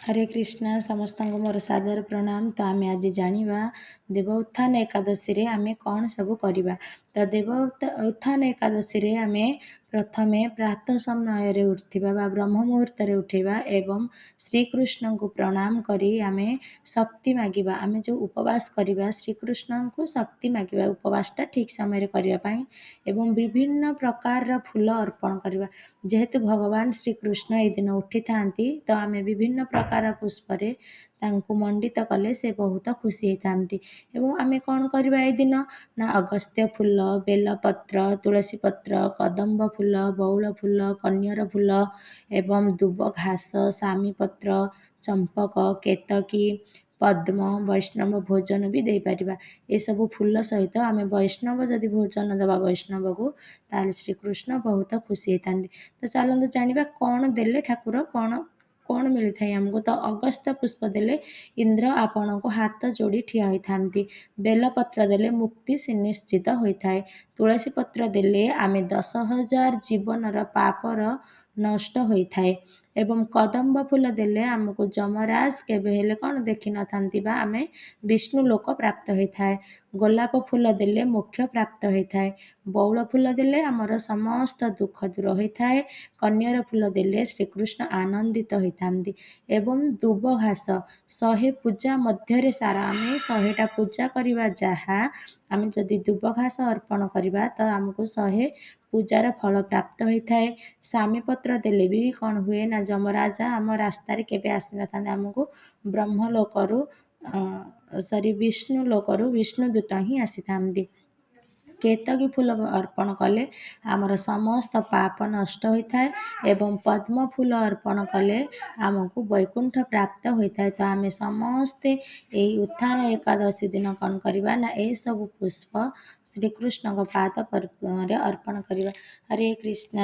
ହରେ କୃଷ୍ଣ, ସମସ୍ତଙ୍କୁ ମୋର ସାଦର ପ୍ରଣାମ। ତ ଆମେ ଆଜି ଜାଣିବା ଦେବ ଉତ୍ଥାନ ଏକାଦଶୀରେ ଆମେ କ'ଣ ସବୁ କରିବା। ତ ଦେବ ଉତ୍ଥାନ ଏକାଦଶୀରେ ଆମେ ପ୍ରଥମେ ପ୍ରାତଃ ସମୟରେ ଉଠିବା ବା ବ୍ରହ୍ମ ମୁହୂର୍ତ୍ତରେ ଉଠିବା ଏବଂ ଶ୍ରୀକୃଷ୍ଣଙ୍କୁ ପ୍ରଣାମ କରି ଆମେ ଶକ୍ତି ମାଗିବା। ଆମେ ଯେଉଁ ଉପବାସ କରିବା, ଶ୍ରୀକୃଷ୍ଣଙ୍କୁ ଶକ୍ତି ମାଗିବା ଉପବାସଟା ଠିକ୍ ସମୟରେ କରିବା ପାଇଁ, ଏବଂ ବିଭିନ୍ନ ପ୍ରକାରର ଫୁଲ ଅର୍ପଣ କରିବା। ଯେହେତୁ ଭଗବାନ ଶ୍ରୀକୃଷ୍ଣ ଏଇ ଦିନ ଉଠିଥାନ୍ତି, ତ ଆମେ ବିଭିନ୍ନ ପ୍ରକାର ପୁଷ୍ପରେ ତାଙ୍କୁ ମଣ୍ଡିତ କଲେ ସେ ବହୁତ ଖୁସି ହେଇଥାନ୍ତି। ଏବଂ ଆମେ କ'ଣ କରିବା ଏଇ ଦିନ ନା ଅଗସ୍ତ୍ୟ ଫୁଲ, ବେଲପତ୍ର, ତୁଳସୀ ପତ୍ର, କଦମ୍ବ ଫୁଲ, ବଉଳ ଫୁଲ, କନିଅର ଫୁଲ ଏବଂ ଦୁବ ଘାସ, ଶାମି ପତ୍ର, ଚମ୍ପକ, କେତକୀ, ପଦ୍ମ, ବୈଷ୍ଣବ ଭୋଜନ ବି ଦେଇପାରିବା। ଏସବୁ ଫୁଲ ସହିତ ଆମେ ବୈଷ୍ଣବ ଯଦି ଭୋଜନ ଦେବା ବୈଷ୍ଣବକୁ, ତାହେଲେ ଶ୍ରୀକୃଷ୍ଣ ବହୁତ ଖୁସି ହେଇଥାନ୍ତି। ତ ଚାଲନ୍ତୁ ଜାଣିବା କ'ଣ ଦେଲେ ଠାକୁର କ'ଣ କ'ଣ ମିଳିଥାଏ ଆମକୁ। ତ ଅଗସ୍ତ୍ୟ ପୁଷ୍ପ ଦେଲେ ଇନ୍ଦ୍ର ଆପଣଙ୍କୁ ହାତ ଯୋଡ଼ି ଠିଆ ହୋଇଥାନ୍ତି। ବେଲପତ୍ର ଦେଲେ ମୁକ୍ତି ସୁନିଶ୍ଚିତ ହୋଇଥାଏ। ତୁଳସୀ ପତ୍ର ଦେଲେ ଆମେ 10,000 ଜୀବନର ପାପର ନଷ୍ଟ ହୋଇଥାଏ। ଏବଂ କଦମ୍ବ ଫୁଲ ଦେଲେ ଆମକୁ ଯମରାଜ କେବେ ହେଲେ କ'ଣ ଦେଖିନଥାନ୍ତି ବା ଆମେ ବିଷ୍ଣୁ ଲୋକ ପ୍ରାପ୍ତ ହୋଇଥାଏ। ଗୋଲାପ ଫୁଲ ଦେଲେ ମୋକ୍ଷ ପ୍ରାପ୍ତ ହୋଇଥାଏ। ବଉଳ ଫୁଲ ଦେଲେ ଆମର ସମସ୍ତ ଦୁଃଖ ଦୂର ହୋଇଥାଏ। କନିଅର ଫୁଲ ଦେଲେ ଶ୍ରୀକୃଷ୍ଣ ଆନନ୍ଦିତ ହୋଇଥାନ୍ତି। ଏବଂ ଦୁବ ଘାସ 100 ପୂଜା ମଧ୍ୟରେ ସାରା, ଆମେ 100ଟା ପୂଜା କରିବା ଯାହା, ଆମେ ଯଦି ଦୁବ ଘାସ ଅର୍ପଣ କରିବା ତ ଆମକୁ 100 ପୂଜାର ଫଳ ପ୍ରାପ୍ତ ହୋଇଥାଏ। ଶାମି ପତ୍ର ଦେଲେ ବି କ'ଣ ହୁଏ ନା ଯମରାଜା ଆମ ରାସ୍ତାରେ କେବେ ଆସିନଥାନ୍ତି, ଆମକୁ ବ୍ରହ୍ମଲୋକରୁ, ସରି, ବିଷ୍ଣୁ ଲୋକରୁ ବିଷ୍ଣୁ ଦୂତ ହିଁ ଆସିଥାନ୍ତି। କେତକୀ ଫୁଲ ଅର୍ପଣ କଲେ ଆମର ସମସ୍ତ ପାପ ନଷ୍ଟ ହୋଇଥାଏ ଏବଂ ପଦ୍ମ ଫୁଲ ଅର୍ପଣ କଲେ ଆମକୁ ବୈକୁଣ୍ଠ ପ୍ରାପ୍ତ ହୋଇଥାଏ। ତ ଆମେ ସମସ୍ତେ ଏଇ ଉତ୍ଥାନ ଏକାଦଶୀ ଦିନ କ'ଣ କରିବା ନା ଏସବୁ ପୁଷ୍ପ ଶ୍ରୀକୃଷ୍ଣଙ୍କ ପାଦ ପଦ୍ମରେ ଅର୍ପଣ କରିବା। ହରେ କୃଷ୍ଣ।